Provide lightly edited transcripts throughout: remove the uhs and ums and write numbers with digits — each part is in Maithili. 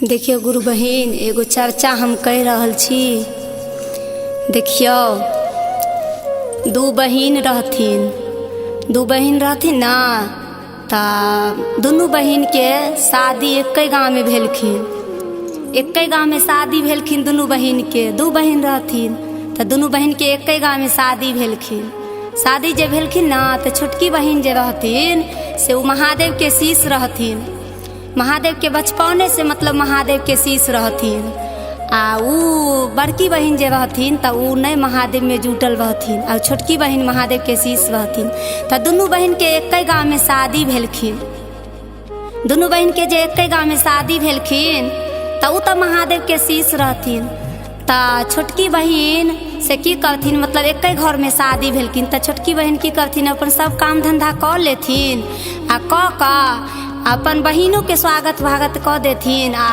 देखियौ गुरु बहिन, एगो चर्चा हम कहि रहल छी। देखियौ, दू बहिन रहथिन, दू बहिन रहथिन ने, तऽ दुनू बहिनके शादी एके गाँवमे भेलखिन। एके गाँवमे शादी भेलखिन दुनू बहिनके। दू बहिन रहथिन तऽ दुनू बहिनके एके गाँवमे शादी भेलखिन। शादी जे भेलखिन ने, तऽ छोटकी बहिन जे रहथिन से ओ महादेवके शीश रहथिन। महादेवके बचपनेसँ मतलब महादेवके शीश रहथिन। आ उ बड़की बहिन जे रहथिन तऽ उ नहि महादेवमे जुटल रहथिन, आ छोटकी बहिन महादेवके शीश रहथिन। तऽ दुनू बहिनके एके गाँवमे शादी भेलखिन। दुनू बहिनके जे एके गाँवमे शादी भेलखिन तऽ उ तऽ महादेवके शीश रहथिन। तऽ छोटकी बहिन से की करथिन, मतलब एके घरमे शादी भेलखिन तऽ छोटकी बहिन की करथिन, अपन सब काम धन्धा कऽ लेथिन आ कऽ कऽ अपन बहिनोके स्वागत भागत कऽ देथिन आ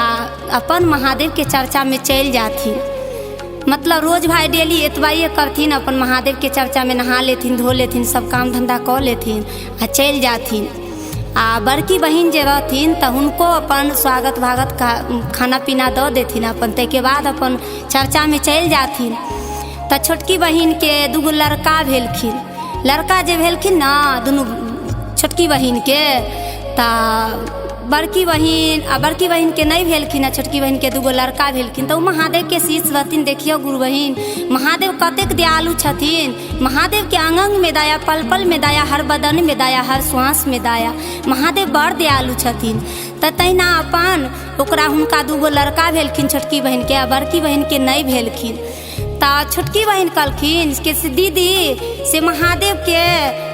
अपन महादेवके चर्चामे चलि जाथिन। मतलब रोज भाइ डेली एतबाइए करथिन, अपन महादेवके चर्चामे नहा लेथिन, धो लेथिन, सब काम धन्धा कऽ लेथिन आ चलि जाथिन। आ बड़की बहिन जे रहथिन तऽ हुनको अपन स्वागत भागत खाना पीना दऽ देथिन अपन, ताहिके बाद अपन चर्चामे चलि जाथिन। तऽ छोटकी बहिनके दूगो लड़का भेलखिन। लड़का जे भेलखिन ने दुनू छोटकी बहिनके, तऽ बड़की बहिन आ बड़की बहिनके नहि भेलखिन आ छोटकी बहिनके दूगो लड़का भेलखिन। तऽ ओ महादेवके शीश रहथिन। देखियौ गुरु बहिन, महादेव कतेक दयालु छथिन। महादेवके अंग अंगमे दया, पल पलमे दया, हर बदनमे दया, हर श्वासमे दया। महादेव बड़ दयालु छथिन। तऽ तहिना अपन ओकरा हुनका दूगो लड़का भेलखिन छोटकी बहिनके, आ बड़की बहिनके नहि भेलखिन। तऽ छोटकी बहिन कहलखिन कि से दीदी, से महादेवके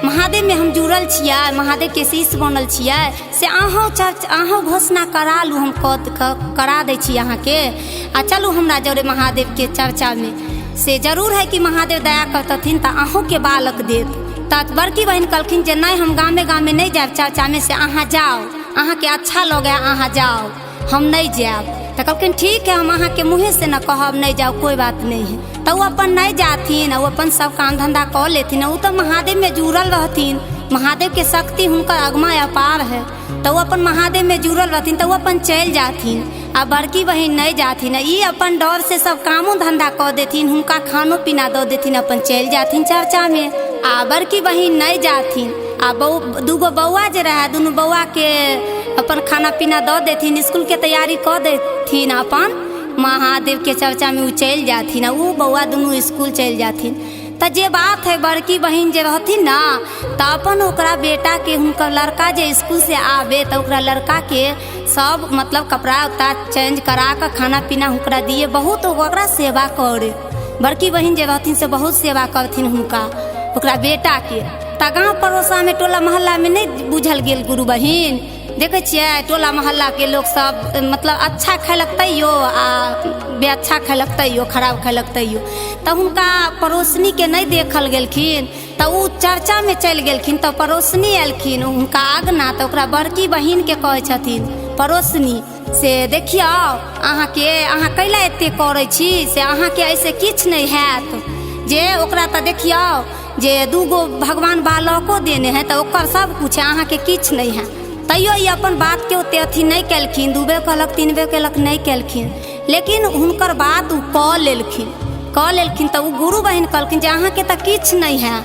महादेवमे हम जुड़ल छियै, महादेवके शीश बनल छियै, से अहूँ चर्च अहूँ घोषणा करा लू, हम करा दै छी अहाँके, आ चलू हमरा जरे महादेवके चर्चामे, से जरूर है कि महादेव दया करतथिन तऽ अहूँके बालक देत। तऽ बड़की बहिन कहलखिन जे नहि, हम गामे गामे नहि जायब चर्चामे, से अहाँ जाउ, अहाँके अच्छा लगै अहाँ जाउ, हम नहि जायब। तऽ कहलखिन ठीक है, हम अहाँके मुँहेसँ न कहब, नहि जाउ, कोइ बात नहि है। तऽ ओ अपन नहि जाथिन, ओ अपन सब काम धन्धा कऽ लेथिन। ओ तऽ महादेवमे जुड़ल रहथिन, महादेवके शक्ति हुनकर अगमा अपार है। तऽ ओ अपन महादेवमे जुड़ल रहथिन तऽ ओ अपन चलि जाथिन, आ बड़की बहिन नहि जाथिन। ई अपन डरसँ सब कामो धन्धा कऽ देथिन, हुनका खानो पीना दऽ देथिन, अपन चलि जाथिन चर्चामे, आ बड़की बहिन नहि जाथिन। आ दूगो बौआ जे रहए, दुनू बौआके अपन खाना पीना दऽ देथिन, इसकुलके तैयारी कऽ देथिन, अपन महादेवके चर्चामे ओ चलि जाथिन, आ ओ बौआ दुनू इसकुल चलि जाथिन। तऽ जे बात है, बड़की बहिन जे रहथिन ने, तऽ अपन ओकरा बेटाके हुनकर लड़का जे इसकुलसँ आबे तऽ ओकरा लड़काके सब मतलब कपड़ा उपड़ा चेंज करा कऽ खाना पीना ओकरा दिए, बहुत ओकरा सेवा करे। बड़की बहिन जे रहथिन से बहुत सेवा करथिन हुनका ओकरा बेटाके। तऽ गाँव पड़ोसामे टोला मोहल्लामे नहि बुझल गेल गुरु बहिन। देखै छियै टोला मोहल्लाके लोक सब मतलब अच्छा खयलक तैयो आ बेअच्छा खयलक तैयो, खराब खयलक तैयो। तऽ हुनका पड़ोसनीके नहि देखल गेलखिन, तऽ ओ चर्चामे चलि गेलखिन। तऽ पड़ोसनी एलखिन हुनका अगना, तऽ ओकरा बड़की बहिनके कहै छथिन पड़ोसनी से, देखियौ अहाँके, अहाँ कैला एते करै छी, से अहाँके एहिसँ किछु नहि हैत, जे ओकरा तऽ देखियौ जे दूगो भगवान बालको देने है, तऽ ओकर सब कुछ है, अहाँके किछु नहि है। तैयो ई अपन बातके ओते अथी नहि केलखिन। दू बेर कहलक, तीन बेर केलक, नहि केलखिन, लेकिन हुनकर बात ओ कऽ लेलखिन, कऽ लेलखिन। तऽ ओ गुरु बहिन कहलखिन जे अहाँके तऽ किछु नहि है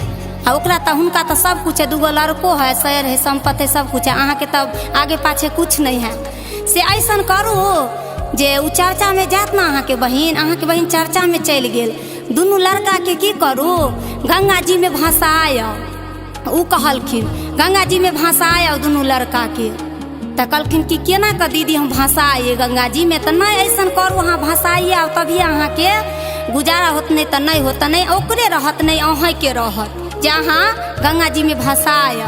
आ ओकरा तऽ हुनका तऽ सब कुछ है, दूगो लड़को है, शहर है, सम्पत्ति है, सब कुछ है, अहाँके तऽ आगे पाछे कुछ नहि है। से ऐसन करू जे ओ चर्चामे जायत ने अहाँके बहिन, अहाँके बहिन चर्चामे चलि गेल, दुनू लड़काके की करू, गंगाजीमे भसाय। ओ कहलखिन गंगाजीमे भसाय दुनू लड़काके। तऽ कहलखिन कि केना कऽ दीदी हम भसाइए गंगाजीमे? तऽ नहि, ऐसन करू, अहाँ भसाइए आउ, तभिए अहाँके गुजारा होत, नहि तऽ नहि होत, नहि ओकरे रहत, नहि अहाँके रहत, जे अहाँ गंगाजीमे भसाय।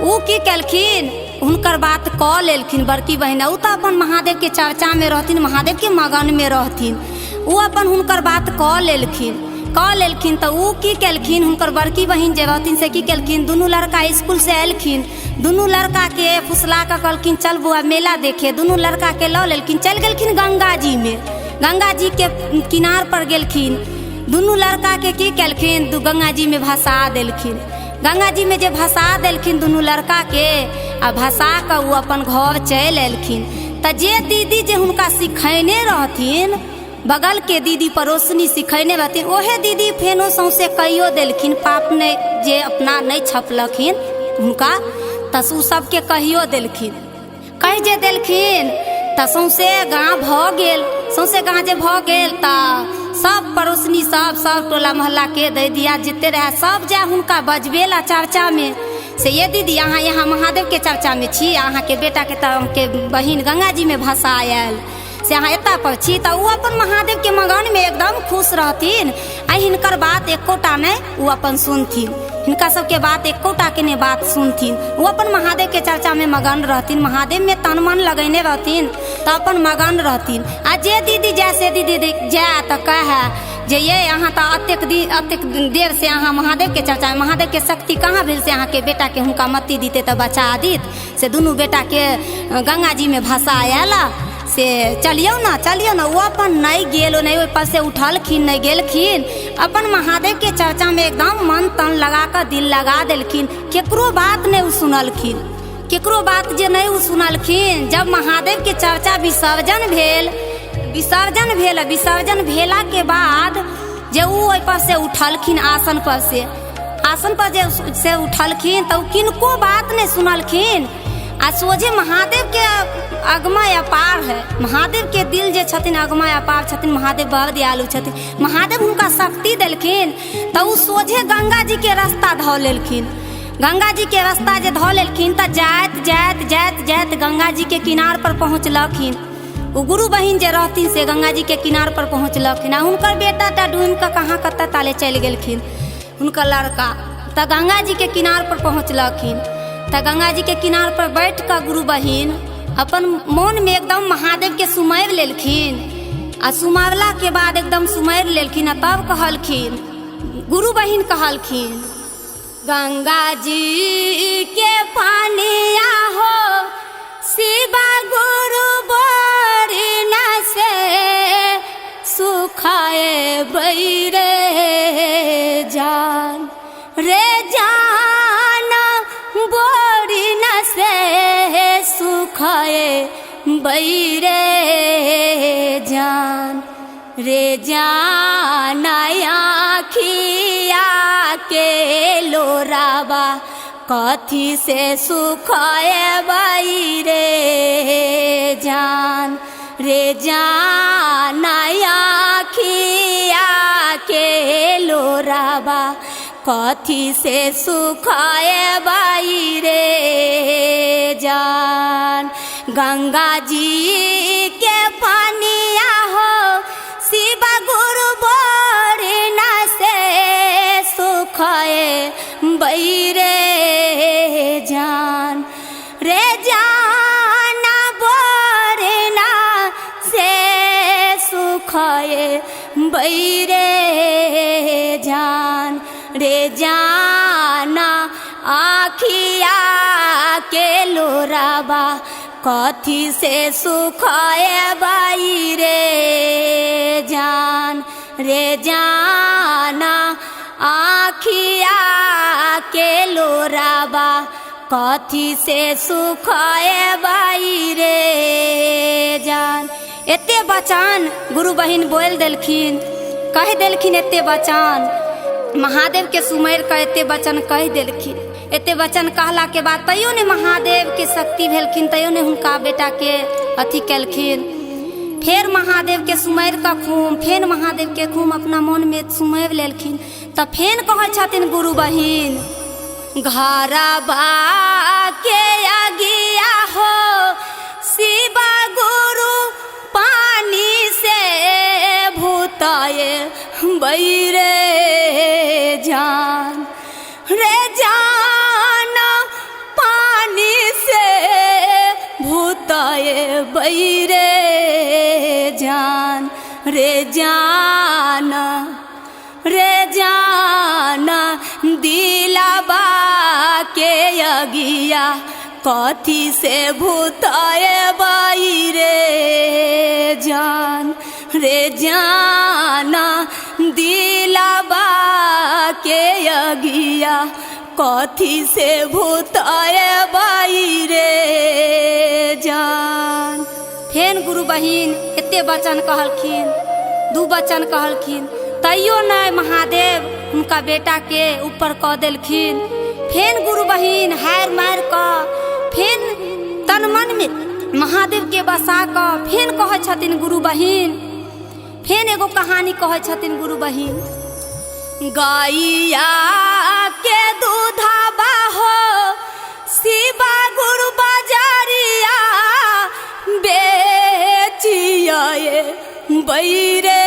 ओ की केलखिन, हुनकर बात कऽ लेलखिन बड़की बहिन। ओ तऽ अपन महादेवके चर्चामे रहथिन, महादेवके मगनमे रहथिन। ओ अपन हुनकर बात कऽ लेलखिन, कऽ लेलखिन। तऽ ओ की केलखिन, हुनकर बड़की बहिन जे रहथिन से की केलखिन, दुनू लड़का इसकुलसँ एलखिन, दुनू लड़काके फुसला कऽ कहलखिन चल बौआ मेला देखे। दुनू लड़काके लऽ लेलखिन, चलि गेलखिन गंगाजीमे। गंगाजीके किनार पर गेलखिन, दुनू लड़काके की केलखिन, दू गंगाजीमे भसा देलखिन। गंगाजीमे जे भसा देलखिन दुनू लड़काके, आ भसा कऽ ओ अपन घर चलि एलखिन। तऽ जे दीदी जे हुनका सिखैने रहथिन, बगल के दीदी पड़ोसनी सिखैने रहथिन, ओहे दीदी फेनो सौंसे कहियो देलखिन। पाप नहि जे अपना नहि छपलखिन हुनका, तऽ ओ सबके कहियो देलखिन। कहि जे देलखिन तऽ सौंसे गाँव भऽ गेल। सौंसे गाँव जे भऽ गेल तऽ सब पड़ोसनी सब सब टोला मोहल्ला के दै दिया जिते रहे सब जाय हुनका बजबेला चर्चा में से ये दीदी अहाँ यहाँ महादेव के चर्चा में छी, अहाँके बेटा के तऽ अहाँके बहिन गंगा जी में भसा आयल, से अहाँ एतऽ पर छी। तऽ ओ अपन महादेव के मगन में एकदम खुश रहथिन आ हिनकर बात एकोटा नहि ओ अपन सुनथिन, हिनका सबके बात एकोटा के नहि बात सुनथिन। ओ अपन महादेव के चर्चा में मगन रहथिन, महादेव में तन मन लगेने रहथिन तऽ अपन मगन रहथिन। आ जे दीदी जाय से दीदी जाय तऽ कहै जे ये अहाँ तऽ अतेक दिन अतेक देर से अहाँ महादेव के चर्चा में, महादेव के शक्ति कहाँ भेल से अहाँके बेटा के हुनका मत्ती दिते तऽ बचा दित, से दुनू बेटा के गंगा जी में भसा आयल, से चलियौ ना चलियौ ना। ओ अपन नहि गेल, नहि ओहि पर से उठलखिन, नहि गेलखिन, अपन महादेव के चर्चा में एकदम मन तन लगा कऽ दिल लगा देलखिन। केकरो बात नहि ओ सुनलखिन, केकरो बात जे नहि ओ सुनलखिन। जब महादेव के चर्चा विसर्जन भेल, विसर्जन भेल, विसर्जन भेला के बाद जे ओ ओहि पर से उठलखिन, आसन पर से, आसन पर जे से उठलखिन तऽ ओ किनको बात नहि सुनलखिन आ सोझे महादेव के अगमय अपार है, महादेव के दिल जे छथिन अगमय अपार छथिन, महादेव बड़ दयालु छथिन, महादेव हुनका शक्ति देलखिन तऽ ओ सोझे गंगा जी के रास्ता धऽ लेलखिन। गंगा जी के रास्ता जे धऽ लेलखिन तऽ जाइत जाइत जाइत जाइत गंगा जी के किनार पर पहुँचलखिन। ओ गुरु बहिन जे रहथिन से गंगा जी के किनार पर पहुँचलखिन आ हुनकर बेटा टा डूबि कऽ कहाँ कतऽ ताले चलि गेलखिन, हुनकर लड़का। तऽ गंगा जी के किनार पर पहुँचलखिन तऽ गंगा जी के किनार पर बैठ कऽ गुरु बहिन अपन मोन में एकदम महादेव के सुमरि लेलखिन आ सुमरला के बाद एकदम सुमरि लेलखिन आ तब कहलखिन गुरु बहिन कहलखिन, गंगा जी के पानिया हो शिवा गुरु बोरिना से सुखाए बैरे जान रे जान बोरिना से सुखाए बैरे जान रे जान आँखिया के लोराबा कथी से सुखाए रे जान रे जान आँखिया के लोराबा कथी से सुखाए रे जान। गंगा जी के पानिया हो शिव गुरु बोरिना से सुखाए बैरे जान रे जान बोरिना से सुखाए बैरे जान रे जाना आँखिया के लोराबा कथी से सुखाए रे जान रे जाना आँखिया के लोराबा कथी से सुखाए रे जान। एते बचान गुरु बहिन बोल देलखिन, कहि देलखिन एते बचान महादेव के सुमरि कऽ एते वचन कहि देलखिन। एते वचन कहला के बाद तैयो ने महादेव के शक्ति भेलखिन, तैयो ने हुनका बेटा के अथी केलखिन। फेर महादेव के सुमरि कऽ खूम, फेर महादेव के खूम अपना मन में सुमरि लेलखिन। तऽ फेर कहै छथिन गुरु बहिन, घरबा के अगिया हो शिवा गुरु पानी से भूताए बैरे जान रे जान पानी से भूताए बैरे जान रे जान रे जान दिलाबा के अगिया कथी से भूताए रे जान रे जाना दिलाबा के अगिया कथी से भूताए रे जान। फेन गुरु बहिन एते वचन कहलखिन, 2 वचन कहलखिन, तैयो नहि महादेव हुनका बेटाके ऊपर कऽ देलखिन। फेन गुरु बहिन हारि मारि कऽ फेन तन मनमे महादेवके बसा कऽ फेन कहै छथिन गुरु बहिन, फेन एगो कहानी कहै छथिन गुरु बहिन। गैया के दूधबा हो शिवा गुरु बजरिया बेचिए बैरे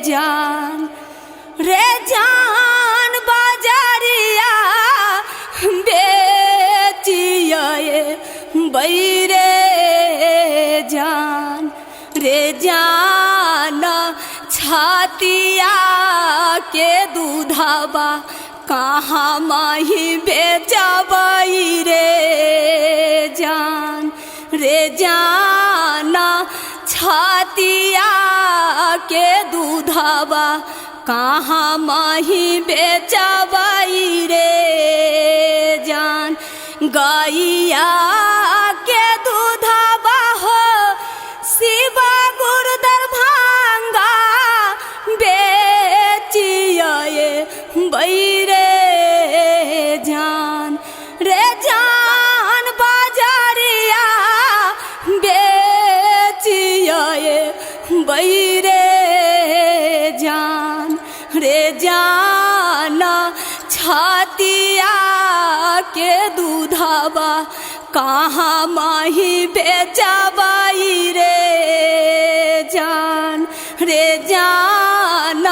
जान रे जान बजरिया बेचिए बैरे जान रे जान छातिया के दूधबा कहाँ माही बेचबई रे जान रे जाना छातिया के दूधबा कहाँ माही बेचबई रे जान। गैया के दूधबा हो शिवा गुरु दरभंगा बेचिए बैरे जान रे जान बाजरिया बेचिए बैरे जान रे जान छातिया के दूधबा कहाँ माही बेचबई रे जान रे जान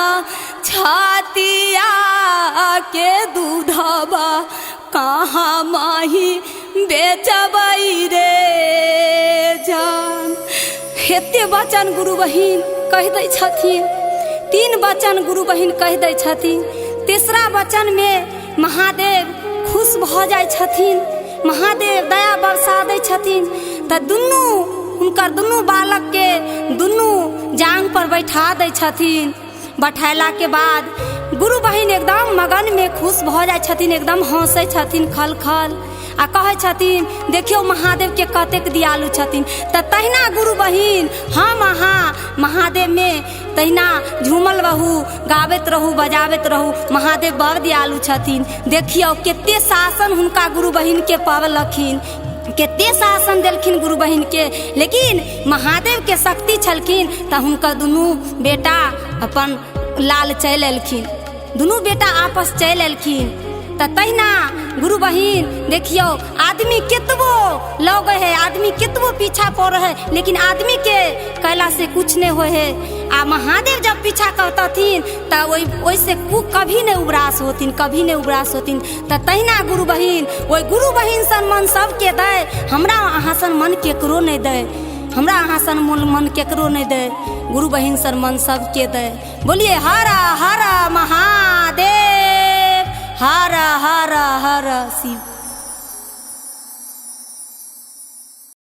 छातिया के दूधबा कहाँ माही बेचबई रे जान। एते वचन गुरु बहिन कहि दै छथिन, 3 वचन गुरु बहिन कहि दै छथिन। तेसरा वचनमे महादेव खुश भऽ जाइ छथिन, महादेव दया बरसा दै छथिन। तऽ दुनू हुनकर दुनू बालकके दुनू जांग पर बैठा दै छथिन। बैठेलाके बाद गुरु बहिन एकदम मगनमे खुश भऽ जाइ छथिन, एकदम हँसै छथिन खल खल आ कहै छथिन देखियौ महादेवके कतेक दयालु छथिन। तऽ तहिना गुरु बहिन हम अहाँ महादेवमे तहिना झूमल रहू, गाबैत रहू, बजाबैत रहू, महादेव बड़ दयालु छथिन। देखियौ कते शासन हुनका गुरु बहिनके पवलखिन, कते शासन देलखिन गुरु बहिनके, लेकिन महादेवके शक्ति छलखिन तऽ हुनकर दुनू बेटा अपन लाल चलि एलखिन, दुनू बेटा आपस चलि एलखिन। तऽ तहिना गुरु बहिन देखियौ आदमी केतबो लगै है, आदमी केतबो पीछा पड़ै है, लेकिन आदमीके कैला से कुछ नहि होइ है। आ महादेव जब पीछा करतथिन तऽ ओहिसे कभी नहि उबरास होथिन, कभी नहि उबरास होथिन। तऽ तहिना गुरु बहिन ओहि गुरु बहिन सन मन सबके दै, हमरा अहाँ सन मन केकरो नहि दै, हमरा अहाँ सन मन केकरो नहि दै, गुरु बहिन सन मन सबके दै। बोलिए हर हर महादेव, हर हर हर।